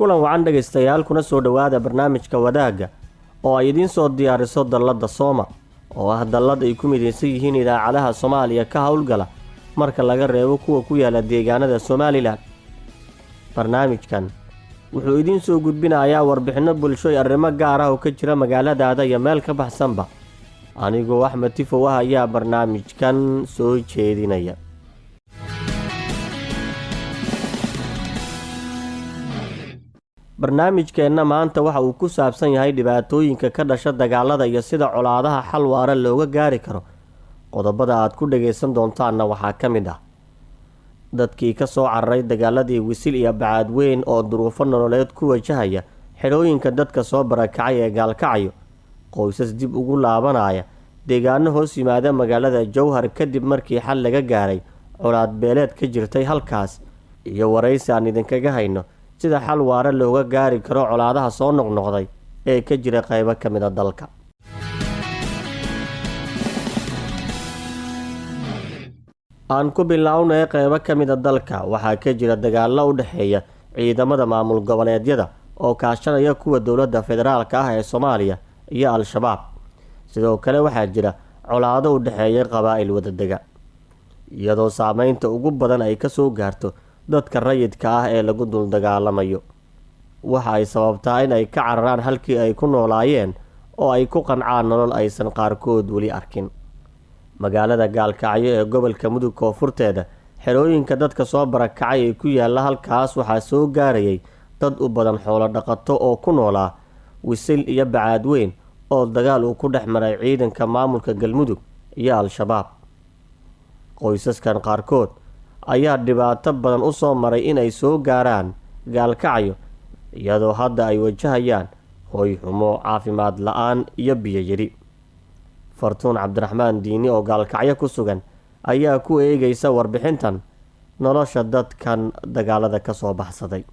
Kulan wacan dhegaystayaal, kuna soo dhowaada barnaamijka Wadaagga oo ay idiin soo diyaariso dalladda Sooma, oo ah dallad ay ku midaysan yihiin idaacadaha Soomaaliya ka howlgala marka laga reebo kuwa ku yaala deegaanada Somalilan. Barnaamijkan wuxuu idiin soo gudbinayaa warbixinno bulsho iyo arrimo gaar ah oo ka jira magaaladaada iyo meel ka baxsanba. Anigoo Axmed Tifow ah ayaa barnaamijkan soo jeedinaya. Barnaamijkeenna maanta waxa uu ku saabsan yahay dhibaatooyinka ka dhasha dagaalada iyo sida colaadaha xal waara looga gaari karo. Qodobada aad ku dhagaysan doontaanna waxaa ka mid ah dadkii ka soo cararay dagaaladii Wisil iyo Bacaadweyn oo duruufo nololeed ku wajahaya xidhooyinka dadka soo barakacay ee Gaalkacyo, qoysas dib ugu laabanaya deegaano hoos yimaada magaalada Jowhar kadib markii xal laga gaaray colaad beeleed ka jirtay halkaas, iyo waraysi aan idinkaga hayno sida xal waara looga gaari karo colaadaha soo noqnoqday ee ka jira qaybo ka mid a dalka. Aan ku bilownay qeybo ka mid a dalka waxaa ka jira dagaallo u dhexeeya ciidamada maamul goboleedyada oo kaashanaya kuwa dowladda federaalka ah ee Soomaaliya iyo Al-Shabaab. Sidoo kale waxaa jira colaado u dhexeeya qabaa'il wadadega, iyadoo saameynta ugu badan ay kasoo gaarto dadka rayidka ah ee lagu dul dagaalamayo. Waxa ay sababtaa in ay ka cararaan halkii ay ku noolaayeen oo ay ku qancaan nolol aysan qaarkood weli arkin. Magaalada Gaalkacyo ee gobolka Mudug koonfurteeda, xerooyinka dadka soo barakacay ee ku yaala halkaas waxaa soo gaarayay dad u badan xoolo dhaqato oo ku noolaa Wisil iyo Bacaadweyn oo dagaal uu ku dhex maray ciidanka maamulka Galmudug iyo Al-Shabaab. Qoysaskan qaarkood ayaa dhibaato badan u soo maray inay soo gaaraan Gaalkacyo, iyadoo hadda ay wajahayaan hooy xumo, caafimaad la-aan iyo biyo yari. Fartuun Cabdiraxmaan Diini oo Gaalkacyo ku sugan ayaa ku eegaysa warbixintan nolosha dadkan dagaalada ka soo baxsaday.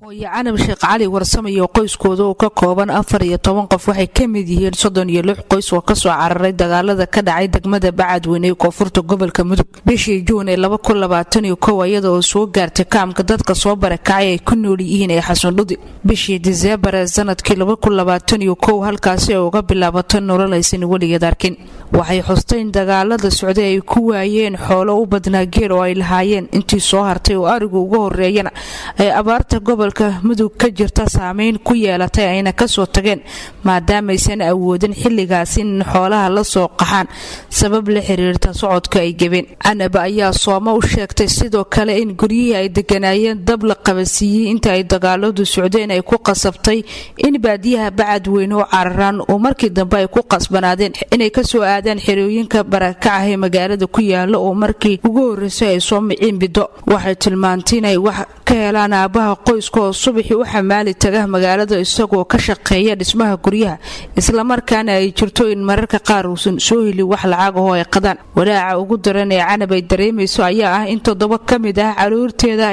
Hooye Canab Sheekh Cali Warsamayo qoyskooda oo ka kooban 14 qof waxay ka mid yihiin 36 qoys oo kasoo cararay dagaalada ka dhacay degmada Bacadweyne ee koonfurta gobolka Mudug bishii Juun ee 2021, iyada oo soo gaartay kaamka dadka soo barakacay ay ku nool yihiin ee Xasundhudi bishii Diseembar ee sanadkii 2021, halkaasi ay uga bilaabato nolol aysan weligeed arkin. Waxay xustay in dagaalada socday ay ku waayeen xoolo u badnaa geel oo ay lahaayeen, intii soo hartay oo arigu uga horeeyana ay abaarta gobolka Mudug ka jirta saameyn ku yeelatay, ayna kasoo tageen maadaamaysan awoodin xilligaas in xoolaha la soo qaxaan sabab la xiriirta socodka ay gebeen. Canab ayaa Sooma u sheegtay sidoo kale in guryihii ay deganaayeen dab la qabasiiyey inta ay dagaaladu socdeen ay ku qasabtay in baadiyaha Bacadweyne u cararaan, oo markii dambe ay ku qasbanaadeen inay kasoo aadaan xerooyinka barakacaha ee magaalada ku yaala, oo markii ugu horreysay ay soo miciin bido. Waxay tilmaantay inay wax ka helaan aabaha qoyska oo subaxii u xamaali taga magaalada isagoo ka shaqeeya dhismaha guryaha, islamarkaana ay jirto in mararka qaar uusan soo helin wax lacag ahoo ay qadaan. Walaaca ugu daran ee Canab ay dareemayso ayaa ah in 7 ka mid ah caruurteeda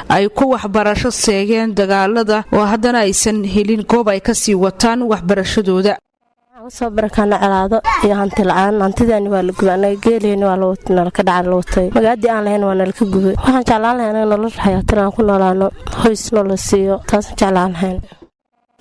ay ku waxbarasho seegeen dagaalada, oo haddana aysan helin goob ay kasii wataan waxbarashadooda. Soo barakaana colaado iyo hanti la-aan. Hantidaani waa la gubay, anaga geeleyni waa nalaka dhaca la watay, magaadii aan lahayn waa nalaka gubay. Waxaan jeclaan lahayn anaga nolol xayaatin aan ku noolaano, hoys noola siiyo, taasaan jeclaan lahayn.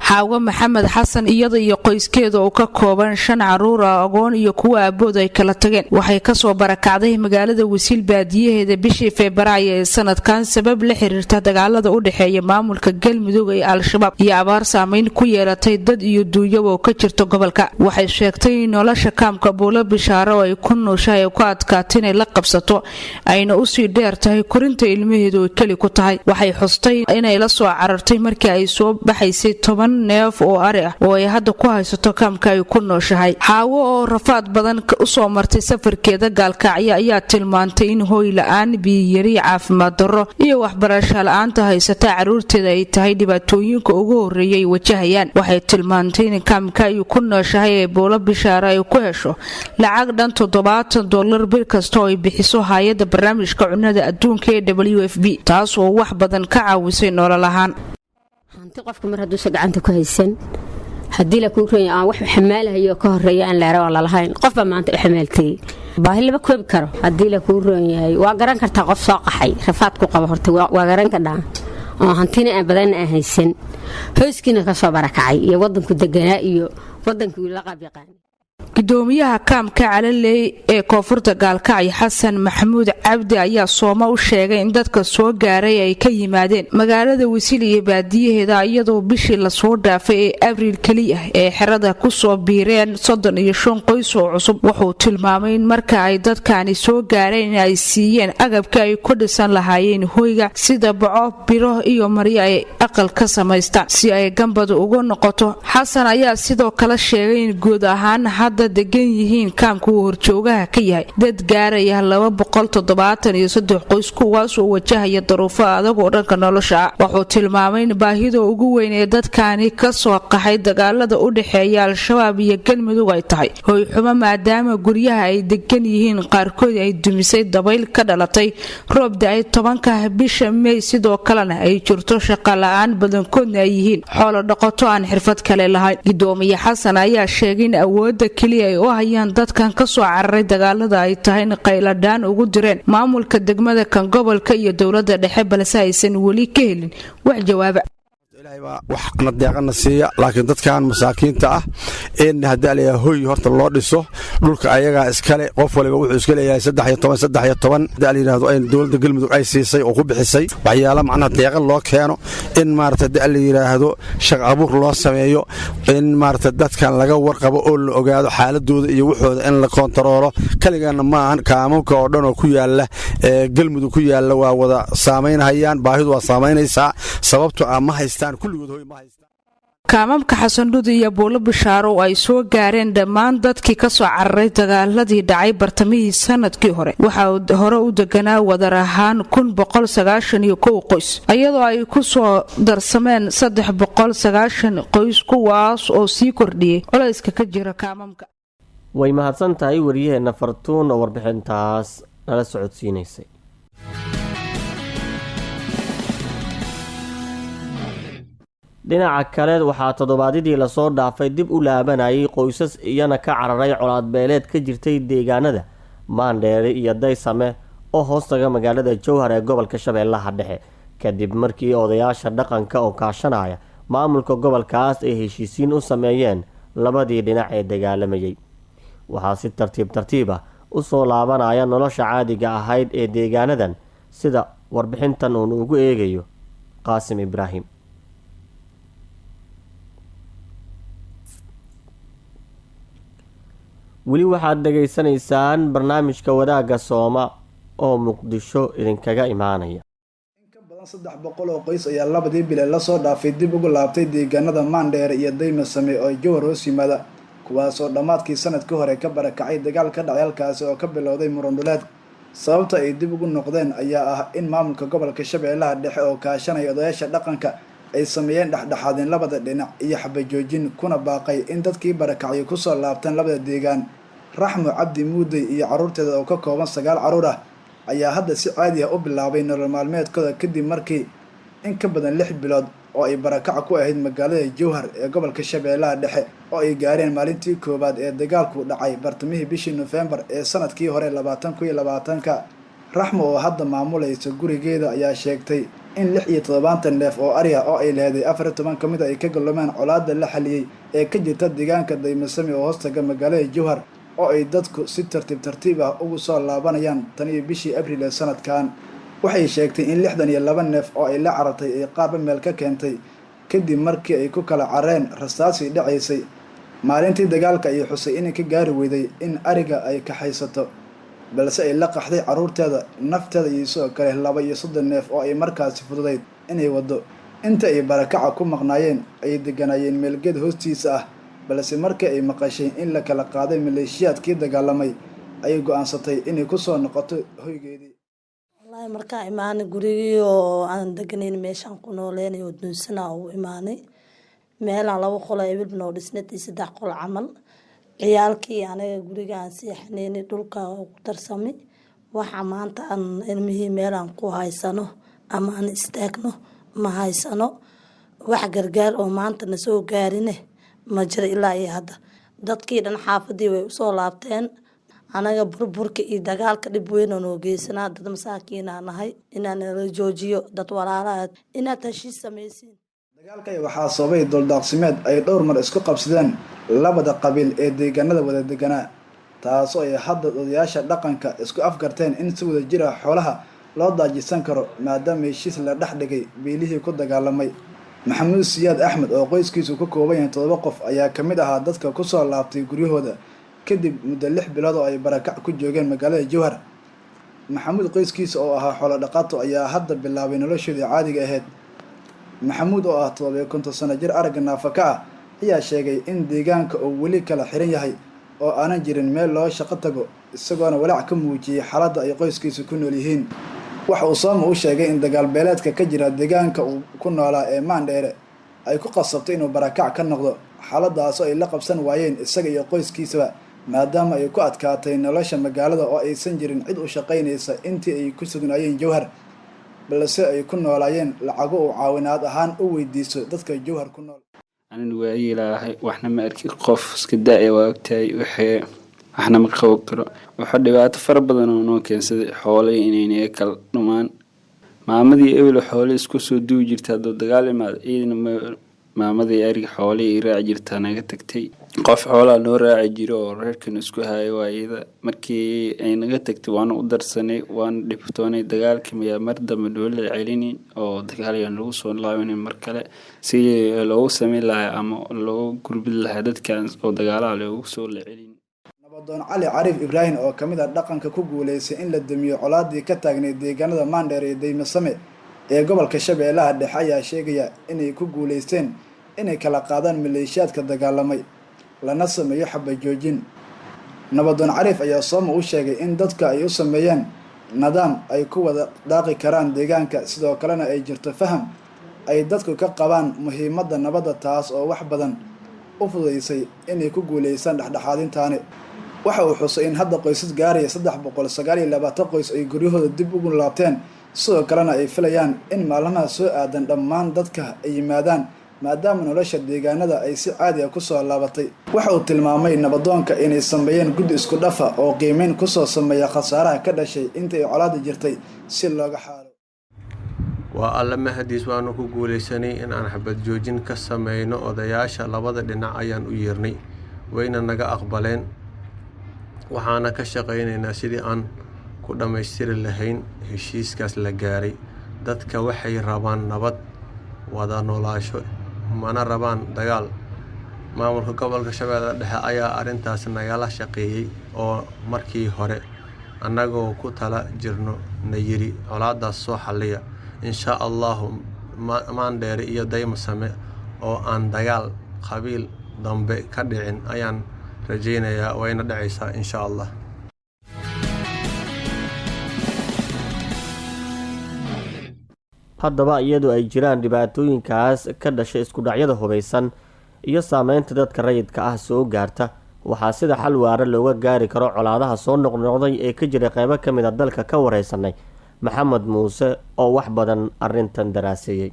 Xaawo Maxamed Xasan iyada iyo qoyskeeda oo ka kooban 5 caruur ah, agoon iyo kuwa aabood ay kala tageen, waxay kasoo barakacday magaalada Wasiil baadiyaheeda bishii Febraayo ee sanadkan sabab la xiriirta dagaalada u dhexeeya maamulka Galmudug ee Al-Shabaab iyo abaar saameyn ku yeelatay dad iyo duunyaba oo ka jirta gobolka. Waxay sheegtay in nolosha kaamka Buulo Bishaaro oo ay ku nooshahay ay ku adkaatay inay la qabsato, ayna usii dheer tahay korinta ilmaheedu ay keli ku tahay. Waxay xustay inay la soo carartay markii ay soo baxaysay 10 neef oo ari ah oo ay hadda ku haysato kaamka ay ku nooshahay. Xaawo oo rafaad badan usoo martay safarkeeda Gaalkacyo ayaa tilmaantay in hooy la-aan, biyiyari, caafimaad darro iyo waxbarasho la-aanta haysata caruurteeda ay tahay dhibaatooyinka ugu horreeya ay wajahayaan. Waxay tilmaantay in kaamka ay ku nooshahay ee Buulo Bishaaro ay ku hesho lacag dhan $70 bil kasta oo ay bixiso hay-adda barnaamijka cunnada adduunka ee WFP, taas oo wax badan ka caawisay nolol ahaan. Hanti qofka mar hadduusa gacanta ku haysan, haddii la kuu ronya aan wax xamaalahayo ka horeeya aan leera waan lalahayn, qofbaa maanta u xamaaltayey baahi lama koobi karo. Haddii la kuu roon yahay, waa garan kartaa qof soo qaxay rafaad ku qaba, horta waa garan kadhaa. Oo hantina aan badanna aan haysan, hoyskiina kasoo barakacay iyo wadanku deganaa iyo wadankii la qaab yaqaan. Gudoomiyaha kaamka Calaley ee koonfurta Gaalkacyo, Xasan Maxamuud Cabdi, ayaa Sooma u sheegay in dadka soo gaaray ay ka yimaadeen magaalada Wisil iyo baadiyaheeda, iyadoo bishii lasoo dhaafay ee Abriil keliya ee xerada kusoo biireen 35 qoys oo cusub. Wuxuu tilmaamay in marka ay dadkani soo gaareen in ay siiyeen agabka ay ku dhisan lahaayeen hoyga, sida baco, biro iyo maryo ay aqal ka samaystaan si ay gambad uga noqoto. Xasan ayaa sidoo kale sheegay in guud ahaan hadda degan yihiin kaamka uu horjoogaha ka yahay dad gaaraya 273 qoys, kuwaas oo wajahaya daruufo adag oo dhanka nolosha ah. Wuxuu tilmaamay in baahida ugu weyn ee dadkani kasoo qaxay dagaalada u dhexeeya Al-Shabaab iyo Galmudug ay tahay hoyxumo, maadaama guryaha ay degan yihiin qaarkood ay dumisay dabayl ka dhalatay roob da-ay 10-ka bisha Mey, sidoo kalena ay jirto shaqa la-aan, badankoodna ay yihiin xoolo dhaqato aan xirfad kale lahayn. Gudoomiye Xasan ayaa sheegay in awooda keliya ay u hayaan dadkan kasoo cararay dagaalada ay tahay in qayladhaan ugu direen maamulka degmada, kan gobolka iyo dowlada dhexe, balse aysan weli ka helin wax jawaaba. Ilaahay baa wax na deeqana siiya, laakiin dadkan masaakiinta ah in haddii layahay hoy horta loo dhiso. Dhulka ayagaa iskale, qof waliba wuxuu iska leeyahay 13, 13 haddii la yidhahdo in dowladda Galmudug ay siisay oo ku bixisay waxyaala macnaha deeqa loo keeno, in maarata haddii la yidhaahdo shaq abuur loo sameeyo, in maarata dadkan laga warqabo oo la ogaado xaaladooda iyo waxooda, in la koontaroolo. Kaligaana maahan, kaamamka oo dhan oo ku yaala ee Galmudug ku yaalla waa wada saamaynhayaan. Baahidu waa saamaynaysaa, sababto ah ma haystaan, kulligood hoy ma haystaan. Kaamamka Xasandhudi iyo Buulo Bishaaro oo ay soo gaareen dhammaan dadkii kasoo cararay dagaaladii dhacay bartamihii sanadkii hore, waxaa hore u deganaa wadar ahaan 1191 qoys, iyadoo ay ku soo darsameen 390 qoys, kuwaas oo sii kordhiyey culayska ka jira kaamamka. Way mahadsan tahay wariyaheenna Fartuun oo warbixintaas nala socodsiinaysay. Dhinaca kale, waxaa toddobaadyadii lasoo dhaafay dib u laabanayay qoysas iyana ka cararay colaad beeleed ka jirtay deegaanada Maandheere iyo Daysame oo hoostaga magaalada Jowhar ee gobolka Shabeellaha Dhexe, kadib markii odayaasha dhaqanka oo kaashanaya maamulka gobolkaas ay heshiisiin u sameeyeen labadii dhinac ee dagaalamayay. Waxaa si tartiib tartiib ah usoo laabanaya nolosha caadiga ahayd ee deegaanadan, sida warbixintan uun ugu eegayo Qaasim Ibraahim. Weli waxaad dhegaysanaysaan barnaamijka Wadaagga Sooma oo Muqdisho idinkaga imaanaya. In ka badan 300 oo qoys ayaa labadii bile lasoo dhaafay dib ugu laabtay deegaanada Maandheere iyo Daymasame oo Jowhar hoos yimaada, kuwaas oo dhammaadkii sanadkii hore ka barakacay dagaal ka dhacay halkaasi oo ka bilowday murandhuleed. Sababta ay dib ugu noqdeen ayaa ah in maamulka gobolka Shabeellaha Dhexe oo kaashanaya odayaasha dhaqanka ay sameeyeen dhexdhexaadin labada dhinac iyo xabajoojin, kuna baaqay in dadkii barakacay kusoo laabteen labada deegaan. Raxmo Cabdi Muudey iyo carruurteeda oo ka kooban sagaal carruur ah ayaa hadda si caadi ah u bilaabay nolol maalmeedkooda, kadib markii in ka badan 6 bilood oo ay barakaca ku ahayd magaalada Jowhar ee gobolka Shabeellaha Dhexe, oo ay gaareen maalintii koowaad ee dagaalku dhacay bartamihii bishii Nofembar ee sanadkii hore 2021-ka. Raxmo oo hadda maamulaysa gurigeeda ayaa sheegtay in 76 neef oo ari ah oo ay leheday 14 ka mid ay ka galloomeen colaadda la xaliyey ee ka jirta deegaanka Daymasami oo hoostaga magaalada Jowhar, oo ay dadku si tartiib tartiib ah ugu soo laabanayaan tan iyo bishii Abriil ee sanadkan. Waxay sheegtay in 62 neef oo ay la carartay ay qaarba meel ka keentay, kadib markii ay ku kala careen rasaasii dhacaysay maalintii dagaalka. Ay xusay inay ka gaari weyday in ariga ay kaxaysato, balse ay la qaxday carruurteeda, nafteeda iyo sidoo kale 32 neef oo ay markaasi fududayd inay waddo. Inta ay barakaca ku maqnaayeen ay deganaayeen meelgeed hoostiisa ah, balse markii ay maqashay in la kala qaaday maleeshiyaadkii dagaalamay ayay go-aansatay inay kusoo noqoto hoygeedii. Wallaahi, markaan imaanay gurigii oo aan deganayn, meeshaan ku nooleynay oo duunsanaa ugu imaanay, meelaan laba qolo ebil noo dhisnad iyo saddex qol camal. Ciyaalkii anaga guriga aan seexanaynay dhulka ku darsamay. Waxa maanta aan ilmihii meelaan ku haysano ama aan istaagno ma haysano. Wax gargaar oo maanta na soo gaarine ma jiro ilaa iyo hadda. Dadkii dhan xaafadii way usoo laabteen. Anaga burburka iyo dagaalka dhib weyn oo noo geysanaa. Dad masaakiinaa nahay, inaa nala joojiyo, dad walaalaha inaad heshiis samaysiin. Dagaalka waxaa sababay duldaaqsimeed ay dhowr mar isku qabsadeen labada qabiil ee deegaanada wada deganaa, taasoo ay hadda odayaasha dhaqanka isku afgarteen in si wada jir ah xoolaha loo daajisan karo, maadaama heshiis la dhex dhigay beelihii ku dagaalamay. Maxamuud Siyaad Axmed oo qoyskiisu ka kooban yahay 7 qof ayaa ka mid ahaa dadka kusoo laabtay guryahooda kadib muddo 6 bilood oo ay barakac ku joogeen magaalada Jowhar. Maxamuud qoyskiisa oo ahaa xoolo dhaqato ayaa hadda bilaabay noloshoodii caadiga ahayd. Maxamuud oo ah 57 sano jir aragga naafa ka ah ayaa sheegay in deegaanka uu weli kala xiran yahay oo aanan jirin meel loo shaqo tago, isagoona walaac ka muujiyey xaaladda ay qoyskiisu ku nool yihiin. Waxa uu Sooma u sheegay in dagaal beeleedka ka jira deegaanka uu ku noolaa ee Maandheere ay ku qasabtay inuu barakac ka noqdo, xaaladaasoo ay la qabsan waayeen isaga iyo qoyskiisaba, maadaama ay ku adkaatay nolosha magaalada oo aysan jirin cid u shaqaynaysa intii ay ku sugnaayeen Jowhar, balse ay ku noolaayeen lacago uu caawinaad ahaan u weydiisto dadka Jowhar ku nool. Anin waayeelaahay, waxna ma arki, qof iska da-ya waa ogtahay, waxee waxna ma qaban karo. Wuxuu dhibaato fara badan oo noo keensaday xoolay inaynaga kala dhumaan. Maamadii ebel xoole isku soo duwi jirta, hadduu dagaal imaado ciidana maamadii ariga xoolihii raaci jirtaa naga tagtay. Qof xoolaa noo raaci jiro oo reerkan isku hayo waa iyada. Markii ay naga tagtay waana u darsanay, waana dhibtoonay. Dagaalkii mayaa mar dambe noola celinin oo dagaal ayaan lagu soo laabanin mar kale, si loogu sameyn lahaa ama loogu gurbin lahaa dadkan oo dagaalaha loogu soo la celin. Nabadoon Cali Cariif Ibraahim oo ka mid ah dhaqanka ku guuleystay in la damiyo colaadii ka taagnayd deegaanada Maandheer iyo Daymasame ee gobolka Shabeellaha Dhexe ayaa sheegaya inay ku guuleysteen inay kala qaadaan maleeshiyaadka dagaalamay, lana sameeyo xabajoojin. Nabadoon Cariif ayaa Sooma u sheegay in dadka ay u sameeyeen nidaam ay ku wada daaqi karaan deegaanka, sidoo kalena ay jirto faham ay dadku ka qabaan muhiimadda nabadda, taas oo wax badan u fududeysay inay ku guuleystaan dhexdhexaadintaani. Waxa uu xusay in hadda qoysas gaaraya 329 qoys ay guryahooda dib ugu laabteen, sidoo kalena ay filayaan in maalmaha soo aadan dhammaan dadka ay yimaadaan, maadaama nolosha deegaanada ay si caadi ah kusoo laabatay. Waxa uu tilmaamay nabadoonka inay sameeyeen guddi isku dhafa oo qiimeyn kusoo sameeya khasaaraha ka dhashay intii ay colaada jirtay si looga xaalo. Waa Alle mahadiis, waanu ku guulaysanay in aan xabad joojin ka sameyno. Odayaasha labada dhinac ayaan u yeernay, wayna naga aqbaleen, waxaana ka shaqaynaynaa sidii aan ku dhammaystiri lahayn heshiiskaas la gaaray. Dadka waxay rabaan nabad, wada noolaasho, mana rabaan dagaal. Maamulka gobolka Shabeellada Dhexe ayaa arrintaas nagala shaqeeyay oo markii hore annagoo ku tala jirno na yiri colaadaas soo xalliya. Insha Allahu Maandheere iyo Daymasame oo aan dagaal qabiil dambe ka dhicin ayaan rajaynayaa, wayna dhacaysaa insha Allah. Haddaba, iyadoo ay jiraan dhibaatooyinkaas ka dhashay iskudhacyada hubaysan iyo saameynta dadka rayidka ah soo gaarta, waxaa sida xal waara looga gaari karo colaadaha soo noqnoqday ee ka jira qeybo ka mid a dalka ka wareysanay Maxamed Muuse oo wax badan arintan daraaseeyey.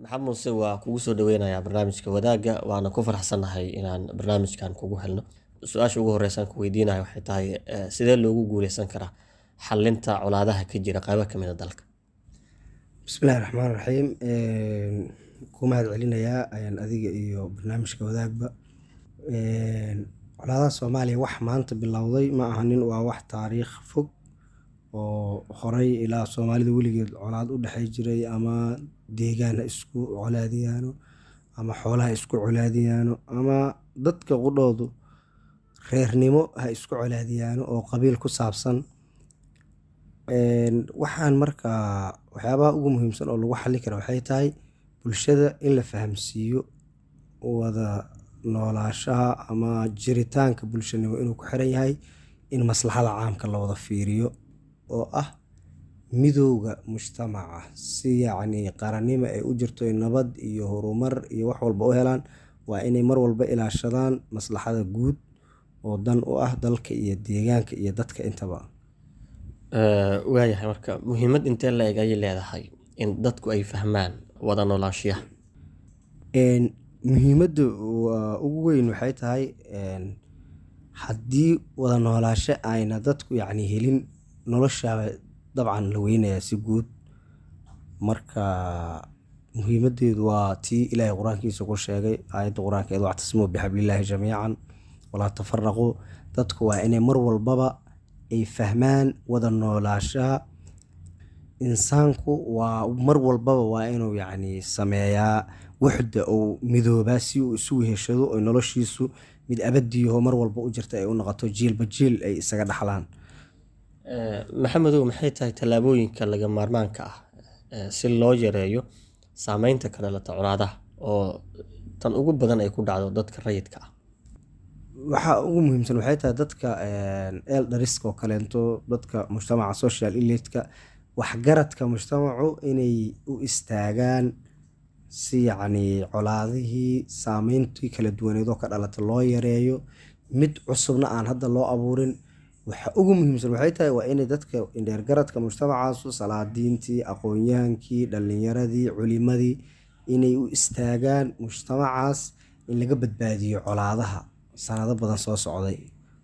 Maxamed Muuse, waa kugu soo dhaweynayaa barnaamijka Wadaagga, waana ku faraxsannahay inaan barnaamijkan kugu helno. Su-aasha ugu horreysaan ku weydiinayo waxay tahay, sidee loogu guuleysan karaa xalinta colaadaha ka jira qeybo ka mid a dalka? Bismillahi raxmaan raxiim. Ku mahad celinayaa adiga iyo barnaamijka Wadaagba. Colaadaha Soomaaliya wax maanta bilowday ma ahanin, waa wax taariikh fog oo horay ilaa Soomaalida weligeed colaad u dhexey jiray, ama deegaan ha isku colaadiyaano, ama xoolaha isku colaadiyaano, ama dadka qudhoodu reernimo ha isku colaadiyaano oo qabiil ku saabsan. Waxaan markaa waxyaabaha ugu muhiimsan oo lagu xali karo waxay tahay bulshada in la fahamsiiyo wada noolaashaha ama jiritaanka bulshanimo inuu ku xiran yahay in maslaxada caamka la wada fiiriyo oo ah midowga mujtamaca, si yacni qarannimo ay u jirto, nabad iyo horumar iyo wax walba u helaan. Waa inay mar walba ilaashadaan maslaxada guud oo dan u ah dalka iyo deegaanka iyo dadka intaba. Waayahay, marka muhiimad intee la eg ayay leedahay in dadku ay fahmaan wada noolaanshiyaha? Muhiimadda waa ugu weyn waxay tahay Haddii wada noolaasho ayna dadku yacni helin, noloshaaba dabcan la weynayaa si guud. Marka muhiimadeedu waa tii Ilaahay qur-aankiisa ku sheegay, aayadda qur-aankeed: "Wactasimuu bixablillaahi jamiican walaa tafaraquu." Dadku waa inay mar walbaba ay fahmaan wada noolaashaha. Insaanku waa mar walbaba waa inuu yacni sameeyaa wuxda uu midoobaa si uu isu weheshado oo noloshiisu mid abadiyaho mar walba u jirta ay u noqoto, jiilba jiil ay isaga dhaxlaan. Maxamedow, maxay tahay tallaabooyinka laga maarmaanka ah si loo yareeyo saameynta ka dhalata colaadaha oo tan ugu badan ay ku dhacdo dadka rayidka ah? Waxa ugu muhiimsan waxay tahay dadka elders-ka oo kaleento, dadka mujtamaca, social elite-ka, waxgaradka mujtamacu inay u istaagaan si yacni colaadihii saameyntii kala duwaneed oo ka dhalata loo yareeyo, mid cusubna aan hadda loo abuurin. Waxa ugu muhiimsan waxay tahay waa inay dadka indheergaradka mujtamacaasu, salaadiintii, aqoon-yahankii, dhalinyaradii, culimadii, inay u istaagaan mujtamacaas in laga badbaadiyo colaadaha sanado badan soo socday.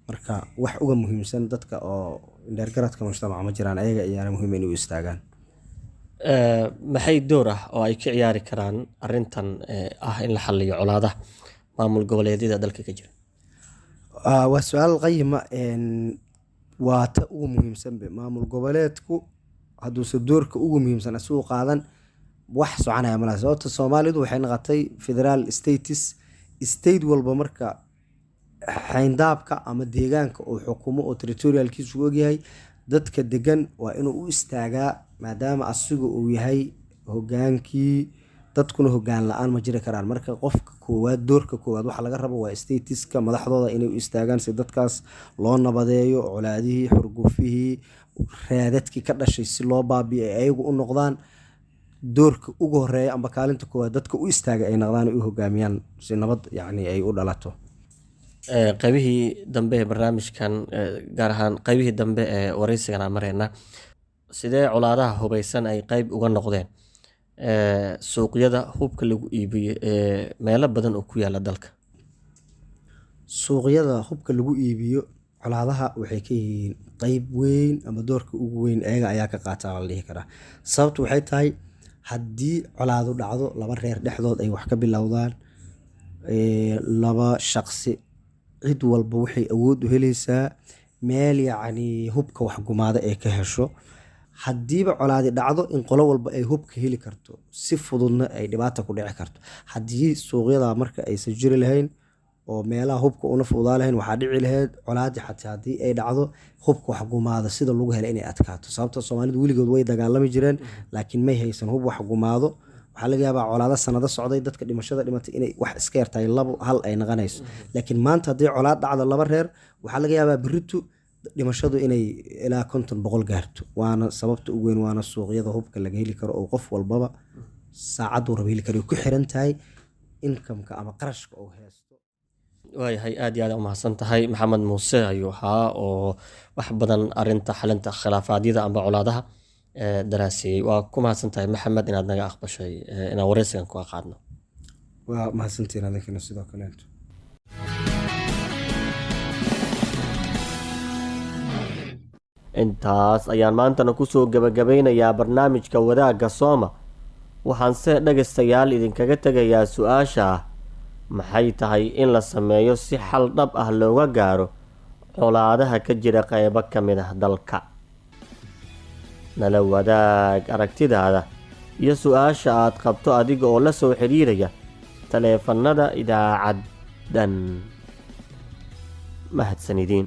Marka wax uga muhiimsan dadka oo indheergaradka mujtamaca ma jiraan, ayaga ayaana muhiim inay u istaagaan. Maxay door ah oo ay ka ciyaari karaan arrintan ah in la xaliyo colaadaha maamul goboleedyada dalka ka jira? Waa su-aal qayima. Waa ta ugu muhiimsanbe. Maamul goboleedku hadduuse doorka ugu muhiimsan asigu qaadan, wax soconaya malaha, sababta Soomaalidu waxay noqotay federaal states. State walba marka xayndaabka ama deegaanka uu xukumo oo territorial-kiisu ogyahay dadka degan waa inuu u istaagaa, maadaama asiga uu yahay hogaankii dadkuna. Hogaan la-aan ma jiri karaan. Marka qofka koowaad, doorka koowaad waxa laga rabo waa states-ka madaxdooda inay u istaagaan si dadkaas loo nabadeeyo, colaadihii, xurgufihii, raadadkii ka dhashay si loo baabi'iyo, ay ayagu u noqdaan doorka ugu horeeya amba kaalinta koowaad dadka u istaaga ay noqdaan, ay u hogaamiyaan si nabad yacni ay u dhalato. Qaybihii dambe ee barnaamijkan, gaar ahaan qaybihii dambe ee wareysigan aan mareyna, sidee colaadaha hubeysan ay qeyb uga noqdeen suuqyada hubka lagu iibiyo ee meelo badan oo ku yaala dalka? Suuqyada hubka lagu iibiyo colaadaha waxay ka yihiin qeyb weyn ama doorka ugu weyn ayaga ayaa ka qaataa la dhihi karaa. Sababtu waxay tahay, haddii colaadu dhacdo, laba reer dhexdood ay wax ka bilowdaan, laba shaqsi, cid walba waxay awood u heleysaa meel yacni hubka wax gumaada ay ka hesho. Haddiiba colaadi dhacdo, in qolo walba ay hubka heli karto, si fududna ay dhibaata ku dhici karto. Haddii suuqyada marka aysan jiri lahayn oo meelaha hubka una fududaa lahayn, waxaa dhici lahayd colaadi xataa haddii ay dhacdo, hubka wax gumaada sida lagu helo inay adkaato, sababta Soomaalidu weligood way dagaalami jireen, laakiin may haysan hub wax gumaado. Waxaa laga yaabaa colaado sanado socday, dadka dhimashada dhimatay inay wax iska yartahay, labo hal ay noqonayso. Laakiin maanta haddii colaad dhacdo laba reer, waxaa laga yaabaa beritu dhimashadu inay ilaa 50, 100 gaarto. Waana sababta ugu weyn, waana suuqyada hubka laga heli karo oo qof walbaba saacaduu rabo heli karo, ku xiran tahay income-ka ama qarashka uu haysto. Waayahay, aad iyo aad umahadsan tahay. Maxamed Muuse ayuu ahaa oo wax badan arinta xalinta khilaafaadyada amba colaadaha daraaseeyey. Waa ku mahadsan tahay, Maxamed, inaad naga aqbashay inaan wareysigan kuga qaadno. Waa mahadsantiin adinkana sidoo kaleeto. Intaas ayaan maantana kusoo gebagabeynayaa barnaamijka Wadaagga Sooma. Waxaanse dhegaystayaal idinkaga tegayaa su-aasha ah: maxay tahay in la sameeyo si xal dhab ah looga gaaro colaadaha ka jira qeybo ka mid ah dalka? Nala wadaag aragtidaada iyo su-aasha aad qabto adiga oo la soo xiriiraya taleefanada idaacaddan. Mahadsanidin.